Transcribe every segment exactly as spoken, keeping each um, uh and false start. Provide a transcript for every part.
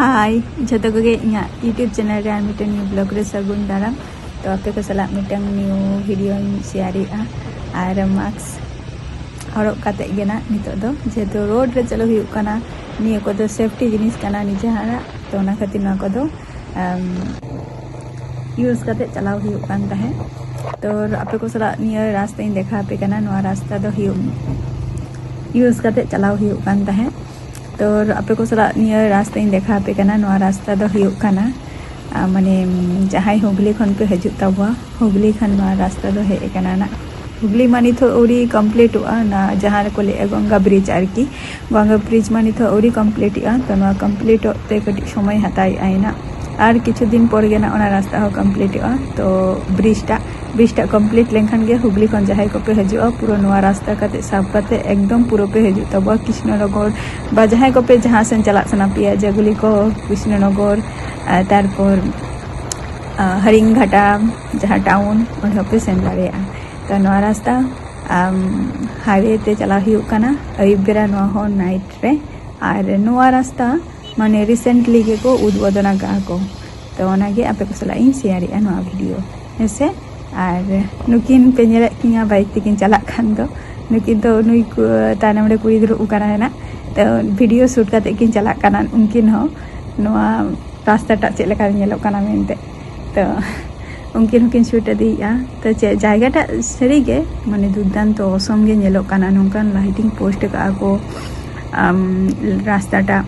ᱦᱟᱭ ᱡᱷᱚᱛᱚ ᱠᱚᱜᱮ, ᱤᱧᱟᱹᱜ YouTube ᱪᱮᱱᱮᱞ ᱨᱮ ᱟᱨ ᱢᱤᱫᱴᱮᱱ ᱱᱤᱭᱩ ᱵᱞᱚᱜ ᱨᱮ ᱥᱟᱹᱜᱩᱱ ᱫᱟᱨᱟᱢ᱾ ᱛᱚ ᱟᱯᱮ ᱠᱚ ᱥᱟᱞᱟᱜ ᱢᱤᱫᱴᱟᱝ ᱱᱤᱭᱩ ᱵᱷᱤᱰᱤᱭᱳᱧ ᱥᱮᱭᱟᱨᱮᱜᱼᱟ᱾ ᱟᱨ ᱢᱟᱥᱠ ᱦᱚᱨᱚᱜ ᱠᱟᱛᱮᱫ ᱜᱮ ᱱᱟᱜ ᱱᱤᱛᱚᱜ ᱫᱚ, ᱡᱮᱦᱮᱛᱩ ᱨᱳᱰ ᱨᱮ ᱪᱟᱞᱟᱜ ᱦᱩᱭᱩᱜ ᱠᱟᱱᱟ, ᱱᱤᱭᱟᱹ ᱠᱚᱫᱚ ᱥᱮᱯᱴᱤ ᱡᱤᱱᱤᱥ ᱠᱟᱱᱟ ᱱᱤᱡᱮᱨᱟᱜ, ᱛᱚ ᱚᱱᱟ ᱠᱷᱟᱹᱛᱤᱨ ᱱᱚᱣᱟ ᱠᱚᱫᱚ ᱤᱭᱩᱡᱽ ᱠᱟᱛᱮᱫ ᱪᱟᱞᱟᱣ ᱦᱩᱭᱩᱜ ᱠᱟᱱ ᱛᱟᱦᱮᱸᱫ᱾ ᱛᱚ ᱟᱯᱮ ᱠᱚ ᱥᱟᱞᱟᱜ ᱱᱤᱭᱟᱹ ᱨᱟᱥᱛᱟᱧ ᱫᱮᱠᱷᱟᱣ ᱟᱯᱮ ᱠᱟᱱᱟ, ᱱᱚᱣᱟ ᱨᱟᱥᱛᱟ ᱫᱚ ᱦᱩᱭᱩᱜ ᱤᱭᱩᱡᱽ ᱠᱟᱛᱮᱫ ᱪᱟᱞᱟᱣ ᱦᱩᱭᱩᱜ ᱠᱟᱱ ᱛᱟᱦᱮᱸᱫ᱾ ᱛᱚ ᱟᱯᱮ ᱠᱚ ᱥᱟᱞᱟᱜ ᱱᱤᱭᱟᱹ ᱨᱟᱥᱛᱟᱧ ᱫᱮᱠᱷᱟᱣ ᱟᱯᱮ ᱠᱟᱱᱟ᱾ ᱱᱚᱣᱟ ᱨᱟᱥᱛᱟ ᱫᱚ ᱦᱩᱭᱩᱜ ᱠᱟᱱᱟ, ᱟᱨ ᱢᱟᱱᱮ ᱡᱟᱦᱟᱸᱭ ᱦᱩᱜᱽᱞᱤ ᱠᱷᱚᱱ ᱯᱮ ᱦᱤᱡᱩᱜ ᱛᱟᱵᱚᱣᱟ, ᱦᱩᱜᱽᱞᱤ ᱠᱷᱚᱱ ᱱᱚᱣᱟ ᱨᱟᱥᱛᱟ ᱫᱚ ᱦᱮᱡ ᱟᱠᱟᱱᱟ ᱱᱟᱜ᱾ ᱦᱩᱜᱽᱞᱤ ᱢᱟ ᱱᱤᱛᱚᱜ ᱟᱹᱣᱨᱤ ᱠᱚᱢᱯᱞᱤᱴᱚᱜᱼᱟ, ᱚᱱᱟ ᱡᱟᱦᱟᱸ ᱨᱮᱠᱚ ᱞᱟᱹᱭᱮᱫᱼᱟ ᱜᱚᱝᱜᱟ ᱵᱨᱤᱡᱽ ᱟᱨᱠᱤ᱾ ᱜᱚᱝᱜᱟ ᱵᱨᱤᱡᱽ ᱢᱟ ᱱᱤᱛᱚᱜ ᱟᱹᱣᱨᱤ ᱠᱚᱢᱯᱞᱤᱴᱚᱜᱼᱟ, ᱛᱚ ᱱᱚᱣᱟ ᱠᱚᱢᱯᱞᱤᱴᱚᱜ ᱛᱮ ᱠᱟᱹᱴᱤᱡ ᱥᱚᱢᱚᱭ ᱦᱟᱛᱟᱣᱮᱫᱼᱟᱭ ᱱᱟᱜ᱾ ᱟᱨ ᱠᱤᱪᱷᱩ ᱫᱤᱱ ᱯᱚᱨ ᱜᱮ ᱱᱟᱜ ᱚᱱᱟ ᱨᱟᱥᱛᱟ ᱦᱚᱸ ᱠᱚᱢᱯᱞᱤᱴᱚᱜᱼᱟ᱾ ᱛᱚ ᱵᱨᱤᱡᱽ ᱴᱟᱜ ᱵᱨᱤᱡᱽ ᱴᱟᱜ ᱠᱚᱢᱯᱞᱤᱴ ᱞᱮᱱᱠᱷᱟᱱ ᱜᱮ ᱦᱩᱜᱽᱞᱤ ᱠᱷᱚᱱ ᱡᱟᱦᱟᱸᱭ ᱠᱚᱯᱮ ᱦᱤᱡᱩᱜᱼᱟ, ᱯᱩᱨᱟᱹ ᱱᱚᱣᱟ ᱨᱟᱥᱛᱟ ᱠᱟᱛᱮ ᱥᱟᱵ ᱠᱟᱛᱮ ᱮᱠᱫᱚᱢ ᱯᱩᱨᱟᱹ ᱯᱮ ᱦᱤᱡᱩᱜ ᱛᱟᱵᱚᱣᱟ ᱠᱨᱤᱥᱱᱚᱱᱚᱜᱚᱨ, ᱵᱟ ᱡᱟᱦᱟᱸᱭ ᱠᱚᱯᱮ ᱡᱟᱦᱟᱸ ᱥᱮᱱ ᱪᱟᱞᱟᱜ ᱥᱟᱱᱟ ᱯᱮᱭᱟ, ᱡᱟᱜᱩᱞᱤ ᱠᱚ, ᱠᱨᱤᱥᱱᱚᱱᱚᱜᱚᱨ, ᱟᱨ ᱛᱟᱨᱯᱚᱨ ᱟᱨ ᱦᱟᱹᱨᱤᱝᱜᱷᱟᱴᱟ ᱡᱟᱦᱟᱸ ᱴᱟᱣᱩᱱ, ᱚᱸᱰᱮ ᱦᱚᱸᱯᱮ ᱥᱮᱱ ᱫᱟᱲᱮᱭᱟᱜᱼᱟ᱾ ᱛᱚ ᱱᱚᱣᱟ ᱨᱟᱥᱛᱟ ᱦᱟᱭᱣᱮ ᱛᱮ ᱪᱟᱞᱟᱣ ᱦᱩᱭᱩᱜ ᱠᱟᱱᱟ ᱟᱹᱭᱩᱵ ᱵᱮᱲᱟ, ᱱᱚᱣᱟ ᱦᱚᱸ ᱱᱟᱭᱤᱴ ᱨᱮ᱾ ᱟᱨ ᱱᱚᱣᱟ ᱨᱟᱥᱛᱟ ᱢᱟᱱᱮ ᱨᱤᱥᱮᱱᱴᱞᱤ ᱜᱮᱠᱚ ᱩᱫᱵᱳᱫᱚᱱ ᱟᱠᱟᱫᱼᱟ ᱠᱚ, ᱛᱚ ᱚᱱᱟᱜᱮ ᱟᱯᱮ ᱠᱚ ᱥᱟᱞᱟᱜ ᱤᱧ ᱥᱮᱭᱟᱨᱮᱜᱼᱟ ᱱᱚᱣᱟ ᱵᱷᱤᱰᱤᱭᱳ, ᱦᱮᱸᱥᱮ᱾ ᱟᱨ ᱱᱩᱠᱤᱱ ᱯᱮ ᱧᱮᱞᱮᱫ ᱠᱤᱱᱟ ᱵᱟᱭᱤᱠ ᱛᱮᱠᱤᱱ ᱪᱟᱞᱟᱜ ᱠᱷᱟᱱ ᱫᱚ, ᱱᱩᱠᱤᱱ ᱫᱚ ᱱᱩᱭ ᱠᱚ ᱛᱟᱭᱱᱚᱢ ᱨᱮ ᱠᱩᱲᱤ ᱜᱤᱫᱽᱨᱟᱹ ᱠᱟᱱᱟ ᱱᱟᱜ, ᱛᱚ ᱵᱷᱤᱰᱤᱭᱳ ᱥᱩᱴ ᱠᱟᱛᱮ ᱠᱤᱱ ᱪᱟᱞᱟᱜ ᱠᱟᱱᱟ ᱩᱱᱠᱤᱱ ᱦᱚᱸ᱾ ᱱᱚᱣᱟ ᱨᱟᱥᱛᱟᱴᱟᱜ ᱪᱮᱫ ᱞᱮᱠᱟ ᱧᱮᱞᱚᱜ ᱠᱟᱱᱟ ᱢᱮᱱᱛᱮ, ᱛᱚ ᱩᱱᱠᱤᱱ ᱦᱚᱸᱠᱤᱱ ᱥᱩᱴ ᱤᱫᱤᱭᱮᱫᱼᱟ᱾ ᱛᱚ ᱪᱮᱫ ᱡᱟᱭᱜᱟᱴᱟᱜ ᱥᱟᱹᱨᱤᱜᱮ ᱢᱟᱱᱮ ᱫᱩᱨᱫᱟᱱᱛᱚ ᱚᱥᱚᱢ ᱜᱮ ᱧᱮᱞᱚᱜ ᱠᱟᱱᱟ, ᱱᱚᱝᱠᱟᱱ ᱞᱟᱭᱴᱤᱝ ᱯᱳᱥᱴ ᱟᱠᱟᱫᱼᱟ ᱠᱚ ᱟᱢ, ᱨᱟᱥᱛᱟᱴᱟᱜ᱾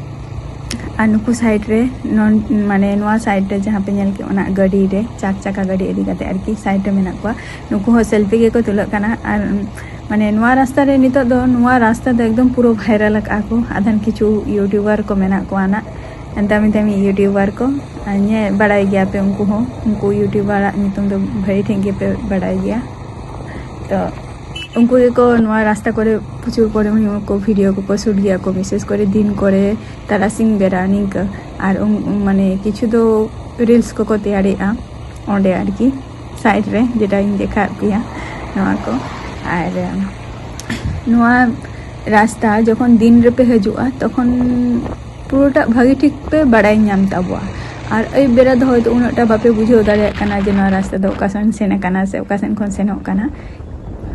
ᱟᱨ ᱱᱩᱠᱩ ᱥᱟᱭᱤᱰ ᱨᱮ ᱱᱚᱱ- ᱢᱟᱱᱮ ᱱᱚᱣᱟ ᱥᱟᱭᱤᱰ ᱨᱮ ᱡᱟᱦᱟᱸ ᱯᱮ ᱧᱮᱞ ᱠᱮᱫ ᱚᱱᱟ ᱜᱟᱹᱰᱤ ᱨᱮ, ᱪᱟᱨ ᱪᱟᱠᱟ ᱜᱟᱹᱰᱤ ᱤᱫᱤ ᱠᱟᱛᱮ ᱟᱨᱠᱤ ᱥᱟᱭᱤᱰ ᱨᱮ ᱢᱮᱱᱟᱜ ᱠᱚᱣᱟ᱾ ᱱᱩᱠᱩ ᱦᱚᱸ ᱥᱮᱞᱯᱷᱤ ᱜᱮᱠᱚ ᱛᱩᱞᱟᱹᱜ ᱠᱟᱱᱟ᱾ ᱟᱨ ᱢᱟᱱᱮ ᱱᱚᱣᱟ ᱨᱟᱥᱛᱟ ᱨᱮ ᱱᱤᱛᱚᱜ ᱫᱚ, ᱱᱚᱣᱟ ᱨᱟᱥᱛᱟ ᱫᱚ ᱮᱠᱫᱚᱢ ᱯᱩᱨᱟᱹ ᱵᱷᱟᱭᱨᱟᱞ ᱟᱠᱟᱫᱼᱟ ᱠᱚ᱾ ᱟᱫᱷᱟᱱ ᱠᱤᱪᱷᱩ ᱤᱭᱩᱴᱩᱵᱟᱨ ᱠᱚ ᱢᱮᱱᱟᱜ ᱠᱚᱣᱟ ᱱᱟᱜ, ᱫᱟᱹᱢᱤ ᱫᱟᱹᱢᱤ ᱤᱭᱩᱴᱩᱵᱟᱨ ᱠᱚ᱾ ᱟᱨ ᱧᱮᱞ ᱵᱟᱲᱟᱭ ᱜᱮᱭᱟ ᱯᱮ ᱩᱱᱠᱩ ᱦᱚᱸ, ᱩᱱᱠᱩ ᱤᱭᱩᱴᱩᱵᱟᱨᱟᱜ ᱧᱩᱛᱩᱢ ᱫᱚ ᱵᱷᱟᱹᱜᱤ ᱴᱷᱤᱠ ᱜᱮᱯᱮ ᱵᱟᱲᱟᱭ ᱜᱮᱭᱟ᱾ ᱛᱚ ᱩᱱᱠᱩ ᱜᱮᱠᱚ ᱱᱚᱣᱟ ᱨᱟᱥᱛᱟ ᱠᱚᱨᱮ ᱯᱨᱚᱪᱩᱨ ᱯᱚᱨᱤᱢᱟᱱ ᱠᱚ ᱵᱷᱤᱰᱤᱭᱳ ᱠᱚᱠᱚ ᱥᱩᱴ ᱜᱮᱭᱟ ᱠᱚ, ᱵᱤᱥᱮᱥ ᱠᱚᱨᱮ ᱫᱤᱱ ᱠᱚᱨᱮ, ᱛᱟᱨᱟᱥᱤᱧ ᱵᱮᱲᱟ ᱱᱤᱝᱠᱟᱹ᱾ ᱟᱨ ᱩᱱ- ᱢᱟᱱᱮ ᱠᱤᱪᱷᱩ ᱫᱚ ᱨᱤᱞᱥ ᱠᱚᱠᱚ ᱛᱮᱭᱟᱨᱮᱜᱼᱟ ᱚᱸᱰᱮ ᱟᱨᱠᱤ, ᱥᱟᱭᱤᱰ ᱨᱮ, ᱡᱮᱴᱟᱧ ᱫᱮᱠᱷᱟᱣᱟᱫ ᱯᱮᱭᱟ ᱱᱚᱣᱟ ᱠᱚ᱾ ᱟᱨ ᱱᱚᱣᱟ ᱨᱟᱥᱛᱟ ᱡᱚᱠᱷᱚᱱ ᱫᱤᱱ ᱨᱮᱯᱮ ᱦᱤᱡᱩᱜᱼᱟ, ᱛᱚᱠᱷᱚᱱ ᱯᱩᱨᱟᱹᱴᱟᱜ ᱵᱷᱟᱹᱜᱤ ᱴᱷᱤᱠ ᱯᱮ ᱵᱟᱲᱟᱭ ᱧᱟᱢ ᱛᱟᱵᱚᱣᱟ᱾ ᱟᱨ ᱟᱹᱭᱩᱵ ᱵᱮᱲᱟ ᱫᱚ ᱦᱚᱭᱛᱳ ᱩᱱᱟᱹᱜ ᱴᱟ ᱵᱟᱯᱮ ᱵᱩᱡᱷᱟᱹᱣ ᱫᱟᱲᱮᱭᱟᱜ ᱠᱟᱱᱟ ᱡᱮ ᱱᱚᱣᱟ ᱨᱟᱥᱛᱟ ᱫᱚ ᱚᱠᱟ ᱥᱮᱱ ᱥᱮᱱ ᱟᱠᱟᱱᱟ ᱥᱮ ᱚᱠᱟ ᱥᱮᱱ ᱠᱷᱚᱱ ᱥᱮᱱᱚᱜ ᱠᱟᱱᱟ᱾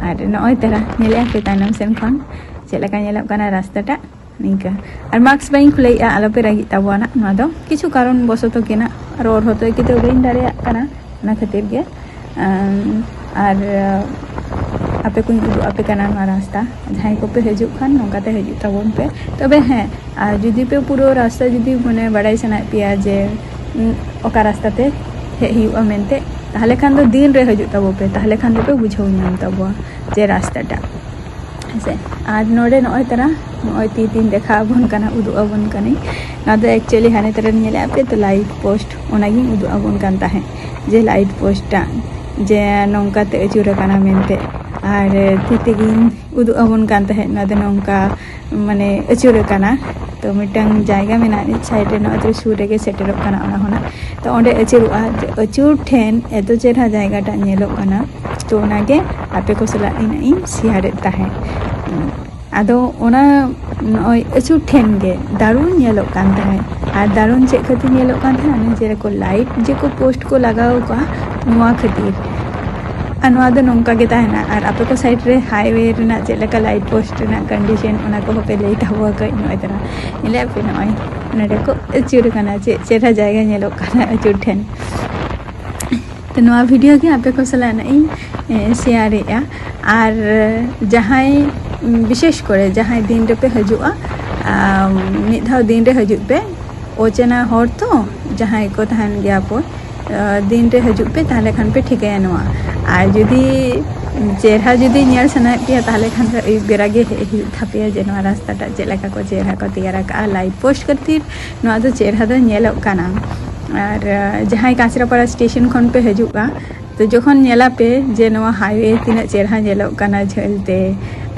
ᱟᱨ ᱱᱚᱜᱼᱚᱭ ᱛᱟᱨᱟ ᱧᱮᱞᱮᱜᱼᱟ ᱯᱮ ᱛᱟᱭᱱᱚᱢ ᱥᱮᱱ ᱠᱷᱚᱱ ᱪᱮᱫ ᱞᱮᱠᱟ ᱧᱮᱞᱚᱜ ᱠᱟᱱᱟ ᱨᱟᱥᱛᱟᱴᱟᱜ᱾ ᱱᱤᱝᱠᱟᱹ᱾ ᱟᱨ ᱢᱟᱥᱠ ᱵᱟᱹᱧ ᱠᱷᱩᱞᱟᱹᱣᱮᱫᱼᱟ, ᱟᱞᱚᱯᱮ ᱨᱟᱹᱜᱤᱜ ᱛᱟᱵᱚᱱᱟ᱾ ᱱᱚᱣᱟ ᱫᱚ ᱠᱤᱪᱷᱩ ᱠᱟᱨᱚᱱ ᱵᱚᱥᱚᱛᱚ ᱜᱮ ᱱᱟᱜ ᱨᱚᱲ ᱦᱚᱛᱚ ᱮᱠᱤ ᱛᱮ ᱵᱟᱹᱧ ᱫᱟᱲᱮᱭᱟᱜ ᱠᱟᱱᱟ, ᱚᱱᱟ ᱠᱷᱟᱹᱛᱤᱨ ᱜᱮ᱾ ᱟᱨ ᱟᱯᱮ ᱠᱚᱧ ᱩᱫᱩᱜ ᱟᱯᱮ ᱠᱟᱱᱟ ᱱᱚᱣᱟ ᱨᱟᱥᱛᱟ᱾ ᱡᱟᱦᱟᱸᱭ ᱠᱚᱯᱮ ᱦᱤᱡᱩᱜ ᱠᱷᱟᱱ ᱱᱚᱝᱠᱟ ᱛᱮ ᱦᱤᱡᱩᱜ ᱛᱟᱵᱚᱱ ᱯᱮ᱾ ᱛᱚᱵᱮ ᱦᱮᱸ, ᱟᱨ ᱡᱩᱫᱤ ᱯᱮ ᱯᱩᱨᱟᱹ ᱨᱟᱥᱛᱟ ᱡᱩᱫᱤ ᱢᱟᱱᱮ ᱵᱟᱲᱟᱭ ᱥᱟᱱᱟᱭᱮᱫ ᱯᱮᱭᱟ ᱡᱮ ᱚᱠᱟ ᱨᱟᱥᱛᱟ ᱛᱮ ᱦᱮᱡ ᱦᱩᱭᱩᱜᱼᱟ ᱢᱮᱱᱛᱮ, ᱛᱟᱦᱚᱞᱮ ᱠᱷᱟᱱ ᱫᱚ ᱫᱤᱱ ᱨᱮ ᱦᱤᱡᱩᱜ ᱛᱟᱵᱚ ᱯᱮ, ᱛᱟᱦᱚᱞᱮ ᱠᱷᱟᱱ ᱫᱚᱯᱮ ᱵᱩᱡᱷᱟᱹᱣ ᱧᱟᱢ ᱛᱟᱵᱚᱣᱟ ᱡᱮ ᱨᱟᱥᱛᱟᱴᱟᱜ᱾ ᱦᱮᱸᱥᱮ? ᱟᱨ ᱱᱚᱰᱮ ᱱᱚᱜᱼᱚᱭ ᱛᱟᱨᱟ, ᱱᱚᱜᱼᱚᱭ ᱛᱤ ᱛᱤᱧ ᱫᱮᱠᱷᱟᱣ ᱟᱵᱚᱱ ᱠᱟᱱᱟ, ᱩᱫᱩᱜ ᱟᱵᱚᱱ ᱠᱟᱹᱱᱟᱹᱧ᱾ ᱱᱚᱣᱟ ᱫᱚ actually ᱦᱟᱱᱮ ᱛᱟᱨᱟ ᱧᱮᱞᱮᱫᱼᱟ ᱯᱮ ᱛᱚ, light post, ᱚᱱᱟᱜᱤᱧ ᱩᱫᱩᱜ ᱟᱵᱚᱱ ᱠᱟᱱ ᱛᱟᱦᱮᱸᱫ ᱡᱮ light post ᱴᱟᱜ ᱡᱮ ᱱᱚᱝᱠᱟ ᱛᱮ ᱟᱹᱪᱩᱨ ᱟᱠᱟᱱᱟ ᱢᱮᱱᱛᱮ᱾ ᱟᱨ ᱛᱤ ᱛᱮᱜᱤᱧ ᱩᱫᱩᱜ ᱟᱵᱚᱱ ᱠᱟᱱ ᱛᱟᱦᱮᱸᱫ ᱱᱚᱣᱟ ᱫᱚ ᱱᱚᱝᱠᱟ ᱢᱟᱱᱮ ᱟᱹᱪᱩᱨ ᱟᱠᱟᱱᱟ᱾ ᱛᱚ ᱢᱤᱫᱴᱟᱝ ᱡᱟᱭᱜᱟ ᱢᱮᱱᱟᱜᱼᱟ ᱥᱟᱭᱤᱰ ᱨᱮ, ᱱᱚᱜᱼᱚᱭ ᱛᱚ ᱥᱩᱨ ᱨᱮᱜᱮ ᱥᱮᱴᱮᱨᱚᱜ ᱠᱟᱱᱟ ᱚᱱᱟ ᱦᱚᱸ ᱱᱟᱜ᱾ ᱛᱚ ᱚᱸᱰᱮ ᱟᱹᱪᱩᱨᱚᱜᱼᱟ, ᱟᱹᱪᱩᱨ ᱴᱷᱮᱱ ᱮᱛᱚ ᱪᱮᱦᱨᱟ ᱡᱟᱭᱜᱟᱴᱟᱜ ᱧᱮᱞᱚᱜ ᱠᱟᱱᱟ᱾ ᱛᱚ ᱚᱱᱟᱜᱮ ᱟᱯᱮ ᱠᱚ ᱥᱟᱞᱟᱜ ᱤᱧ ᱤᱧ ᱥᱮᱭᱟᱨᱮᱫ ᱛᱟᱦᱮᱸᱫ᱾ ᱟᱫᱚ ᱚᱱᱟ ᱱᱚᱜᱼᱚᱭ ᱟᱹᱪᱩᱨ ᱴᱷᱮᱱ ᱜᱮ ᱫᱟᱨᱩᱱ ᱧᱮᱞᱚᱜ ᱠᱟᱱ ᱛᱟᱦᱮᱸᱫ᱾ ᱟᱨ ᱫᱟᱨᱩᱱ ᱪᱮᱫ ᱠᱷᱟᱹᱛᱤᱨ ᱧᱮᱞᱚᱜ ᱠᱟᱱ ᱛᱟᱦᱮᱸᱫ? ᱚᱱᱮ ᱡᱮᱨᱚᱠᱚᱢ ᱞᱟᱭᱤᱴ ᱡᱮᱠᱚ ᱯᱳᱥᱴ ᱠᱚ ᱞᱟᱜᱟᱣ ᱠᱚᱣᱟ, ᱱᱚᱣᱟ ᱠᱷᱟᱹᱛᱤᱨ᱾ ᱟᱨ ᱱᱚᱣᱟ ᱫᱚ ᱱᱚᱝᱠᱟ ᱜᱮ ᱛᱟᱦᱮᱱᱟ᱾ ᱟᱨ ᱟᱯᱮ ᱠᱚ ᱥᱟᱭᱤᱰ ᱨᱮ ᱦᱟᱭᱣᱮ ᱨᱮᱱᱟᱜ ᱪᱮᱫ ᱞᱮᱠᱟ ᱞᱟᱭᱤᱴ ᱯᱳᱥᱴ ᱨᱮᱱᱟᱜ ᱠᱚᱱᱰᱤᱥᱚᱱ, ᱚᱱᱟ ᱠᱚᱦᱚᱸ ᱯᱮ ᱞᱟᱹᱭ ᱛᱟᱵᱚᱣᱟ ᱠᱟᱹᱡ᱾ ᱱᱚᱜᱼᱚᱭ ᱛᱟᱨᱟ ᱧᱮᱞᱮᱫ ᱯᱮ, ᱱᱚᱜᱼᱚᱭ ᱱᱚᱰᱮ ᱠᱚ ᱟᱹᱪᱩᱨ ᱠᱟᱱᱟ, ᱪᱮᱫ ᱪᱮᱦᱨᱟ ᱡᱟᱭᱜᱟ ᱧᱮᱞᱚᱜ ᱠᱟᱱᱟ ᱟᱹᱪᱩᱨ ᱴᱷᱮᱱ᱾ ᱛᱚ ᱱᱚᱣᱟ ᱵᱷᱤᱰᱤᱭᱳ ᱜᱮ ᱟᱯᱮ ᱠᱚ ᱥᱟᱞᱟᱜ ᱱᱟᱜ ᱤᱧ ᱥᱮᱭᱟᱨᱮᱜᱼᱟ᱾ ᱟᱨ ᱡᱟᱦᱟᱸᱭ, ᱵᱤᱥᱮᱥ ᱠᱚᱨᱮ ᱡᱟᱦᱟᱸᱭ ᱫᱤᱱ ᱨᱮᱯᱮ ᱦᱤᱡᱩᱜᱼᱟ, ᱟᱢ, ᱢᱤᱫ ᱫᱷᱟᱣ ᱫᱤᱱ ᱨᱮ ᱦᱤᱡᱩᱜ ᱯᱮ᱾ ᱚᱪᱮᱱᱟ ᱦᱚᱲ ᱛᱚ ᱡᱟᱦᱟᱸᱭ ᱠᱚ ᱛᱟᱦᱮᱱ ᱜᱮᱭᱟ ᱯᱮ, ᱟᱸ, ᱫᱤᱱ ᱨᱮ ᱦᱤᱡᱩᱜ ᱯᱮ, ᱛᱟᱦᱞᱮ ᱠᱷᱟᱱ ᱯᱮ ᱴᱷᱤᱠᱟᱹᱭᱟ ᱱᱚᱣᱟ᱾ ᱟᱨ ᱡᱩᱫᱤ ᱪᱮᱦᱨᱟ ᱡᱩᱫᱤ ᱧᱮᱞ ᱥᱟᱱᱟᱭᱮᱫ ᱯᱮᱭᱟ, ᱛᱟᱦᱞᱮ ᱠᱷᱟᱱ ᱫᱚ ᱟᱹᱭᱩᱵ ᱵᱮᱲᱟ ᱜᱮ ᱦᱮᱡ ᱦᱩᱭᱩᱜ ᱛᱟᱯᱮᱭᱟ ᱡᱮ ᱱᱚᱣᱟ ᱨᱟᱥᱛᱟᱴᱟᱜ ᱪᱮᱫ ᱞᱮᱠᱟ ᱠᱚ ᱪᱮᱦᱨᱟ ᱠᱚ ᱛᱮᱭᱟᱨ ᱟᱠᱟᱫᱼᱟ ᱞᱟᱭᱤᱴ ᱯᱳᱥᱴ ᱠᱷᱟᱹᱛᱤᱨ᱾ ᱱᱚᱣᱟ ᱫᱚ ᱪᱮᱦᱨᱟ ᱫᱚ ᱧᱮᱞᱚᱜ ᱠᱟᱱᱟ᱾ ᱟᱨ, ᱟᱸ, ᱡᱟᱦᱟᱸᱭ ᱠᱟᱸᱪᱨᱟᱯᱟᱲᱟ ᱥᱴᱮᱥᱚᱱ ᱠᱷᱚᱱ ᱯᱮ ᱦᱤᱡᱩᱜᱼᱟ, ᱛᱚ ᱡᱚᱠᱷᱚᱱ ᱧᱮᱞᱟᱯᱮ ᱡᱮ ᱱᱚᱣᱟ ᱦᱟᱭᱣᱮ ᱛᱤᱱᱟᱹᱜ ᱪᱮᱦᱨᱟ ᱧᱮᱞᱚᱜ ᱠᱟᱱᱟ ᱡᱷᱟᱹᱞ ᱛᱮ,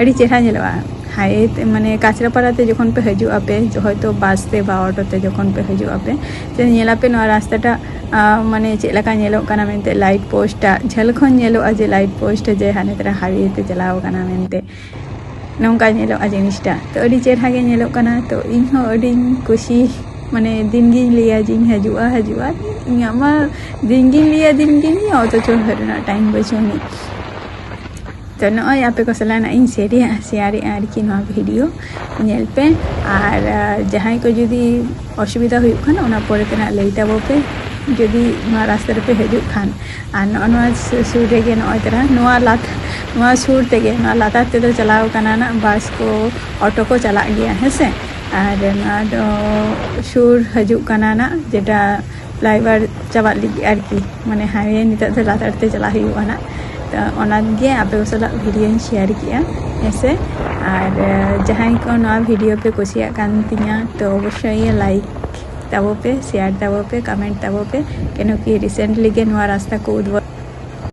ᱟᱹᱰᱤ ᱪᱮᱦᱨᱟ ᱧᱮᱞᱚᱜᱼᱟ᱾ ᱦᱟᱭᱣᱮ ᱛᱮ, ᱢᱟᱱᱮ ᱠᱟᱸᱪᱨᱟᱯᱟᱲᱟ ᱛᱮ ᱡᱚᱠᱷᱚᱱ ᱯᱮ ᱦᱤᱡᱩᱜ ᱟᱯᱮ, ᱦᱚᱭᱛᱳ ᱵᱟᱥ ᱛᱮ ᱵᱟ ᱚᱴᱳ ᱛᱮ ᱡᱚᱠᱷᱚᱱ ᱯᱮ ᱦᱤᱡᱩᱜ ᱟᱯᱮ, ᱛᱚ ᱧᱮᱞᱟᱯᱮ ᱱᱚᱣᱟ ᱨᱟᱥᱛᱟᱴᱟᱜ, ᱟᱸ, ᱢᱟᱱᱮ ᱪᱮᱫ ᱞᱮᱠᱟ ᱧᱮᱞᱚᱜ ᱠᱟᱱᱟ ᱢᱮᱱᱛᱮ, ᱞᱟᱭᱤᱴ ᱯᱳᱥᱴ ᱴᱟᱜ ᱡᱷᱟᱹᱞ ᱠᱷᱚᱱ ᱧᱮᱞᱚᱜᱼᱟ ᱡᱮ ᱞᱟᱭᱤᱴ ᱯᱳᱥᱴ ᱡᱮ ᱦᱟᱱᱮ ᱛᱟᱨᱟ ᱦᱟᱭᱣᱮ ᱛᱮ ᱪᱟᱞᱟᱣ ᱠᱟᱱᱟ ᱢᱮᱱᱛᱮ᱾ ᱱᱚᱝᱠᱟ ᱧᱮᱞᱚᱜᱼᱟ ᱡᱤᱱᱤᱥᱴᱟ᱾ ᱛᱚ ᱟᱹᱰᱤ ᱪᱮᱦᱨᱟ ᱜᱮ ᱧᱮᱞᱚᱜ ᱠᱟᱱᱟ᱾ ᱛᱚ ᱤᱧ ᱦᱚᱸ ᱟᱹᱰᱤᱧ ᱠᱩᱥᱤ, ᱢᱟᱱᱮ ᱫᱤᱱ ᱜᱤᱧ ᱞᱟᱹᱭᱟ ᱡᱮ ᱤᱧ ᱦᱤᱡᱩᱜᱼᱟ, ᱦᱤᱡᱩᱜᱼᱟ᱾ ᱤᱧᱟᱹᱜ ᱢᱟ ᱫᱤᱱ ᱜᱤᱧ ᱞᱟᱹᱭᱟ, ᱫᱤᱱ ᱜᱤᱧ ᱞᱟᱹᱭᱟ, ᱚᱛᱷᱚᱪᱚ ᱦᱮᱡ ᱨᱮᱱᱟᱜ ᱴᱟᱭᱤᱢ ᱵᱟᱹᱪᱩᱜ ᱟᱹᱱᱤᱡ᱾ ᱛᱚ ᱱᱚᱜᱼᱚᱭ ᱟᱯᱮ ᱠᱚ ᱥᱟᱞᱟᱜ ᱱᱟᱜ ᱤᱧ ᱥᱮᱭᱟᱨᱮᱜᱼᱟ, ᱥᱮᱭᱟᱨᱮᱜᱼᱟ ᱟᱨᱠᱤ ᱱᱚᱣᱟ ᱵᱷᱤᱰᱤᱭᱳ ᱧᱮᱞ ᱯᱮ᱾ ᱟᱨ ᱟᱨ ᱡᱟᱦᱟᱸᱭ ᱠᱚ ᱡᱩᱫᱤ ᱚᱥᱩᱵᱤᱫᱟ ᱦᱩᱭᱩᱜ ᱠᱷᱟᱱ ᱚᱱᱟ ᱯᱚᱨᱮ ᱛᱮ ᱱᱟᱜ ᱞᱟᱹᱭ ᱛᱟᱵᱚ ᱯᱮ, ᱡᱩᱫᱤ ᱱᱚᱣᱟ ᱨᱟᱥᱛᱟ ᱨᱮᱯᱮ ᱦᱤᱡᱩᱜ ᱠᱷᱟᱱ᱾ ᱟᱨ ᱱᱚᱜᱼᱚ ᱱᱚᱣᱟ ᱥᱩ- ᱥᱩᱨ ᱨᱮᱜᱮ ᱱᱚᱜᱼᱚᱭ ᱛᱚᱨᱟ ᱱᱚᱣᱟ ᱞᱟᱛ ᱱᱚᱣᱟ ᱥᱩᱨ ᱛᱮᱜᱮ, ᱱᱚᱣᱟ ᱞᱟᱛᱟᱨ ᱛᱮᱫᱚ ᱪᱟᱞᱟᱣ ᱠᱟᱱᱟ ᱱᱟᱜ ᱵᱟᱥ ᱠᱚ, ᱚᱴᱳ ᱠᱚ ᱪᱟᱞᱟᱜ ᱜᱮᱭᱟ, ᱦᱮᱸ ᱥᱮ᱾ ᱟᱨ ᱱᱚᱣᱟ ᱫᱚ ᱥᱩᱨ ᱦᱤᱡᱩᱜ ᱠᱟᱱᱟ ᱱᱟᱜ, ᱡᱮᱴᱟ ᱯᱷᱞᱟᱭᱳᱵᱷᱟᱨ ᱪᱟᱵᱟᱜ ᱞᱟᱹᱜᱤᱫ ᱟᱨᱠᱤ, ᱢᱟᱱᱮ ᱦᱟᱭᱣᱮ ᱱᱤᱛᱚᱜ ᱫᱚ ᱞᱟᱛᱟᱨ ᱛᱮ ᱪᱟᱞᱟᱜ ᱦᱩᱭᱩᱜᱼᱟ ᱱᱟᱜ᱾ ᱛᱚ ᱚᱱᱟ ᱜᱮ ᱟᱯᱮ ᱠᱚ ᱥᱟᱞᱟᱜ ᱵᱷᱤᱰᱤᱭᱳᱧ ᱥᱮᱭᱟᱨ ᱠᱮᱜᱼᱟ, ᱦᱮᱸ ᱥᱮ᱾ ᱟᱨ ᱡᱟᱦᱟᱸᱭ ᱠᱚ ᱱᱚᱣᱟ ᱵᱷᱤᱰᱤᱭᱳ ᱯᱮ ᱠᱩᱥᱤᱭᱟᱜ ᱠᱟᱱ ᱛᱤᱧᱟ, ᱛᱚ ᱚᱵᱚᱥᱥᱳᱭ ᱞᱟᱭᱤᱠ ᱛᱟᱵᱚ ᱯᱮ, ᱥᱮᱭᱟᱨ ᱛᱟᱵᱚ ᱯᱮ, ᱠᱚᱢᱮᱱᱴ ᱛᱟᱵᱚ ᱯᱮ, ᱠᱮᱱᱚ ᱠᱤ ᱨᱤᱥᱮᱱᱴᱞᱤ ᱜᱮ ᱱᱚᱣᱟ ᱨᱟᱥᱛᱟ ᱠᱚ ᱩᱫᱵᱚ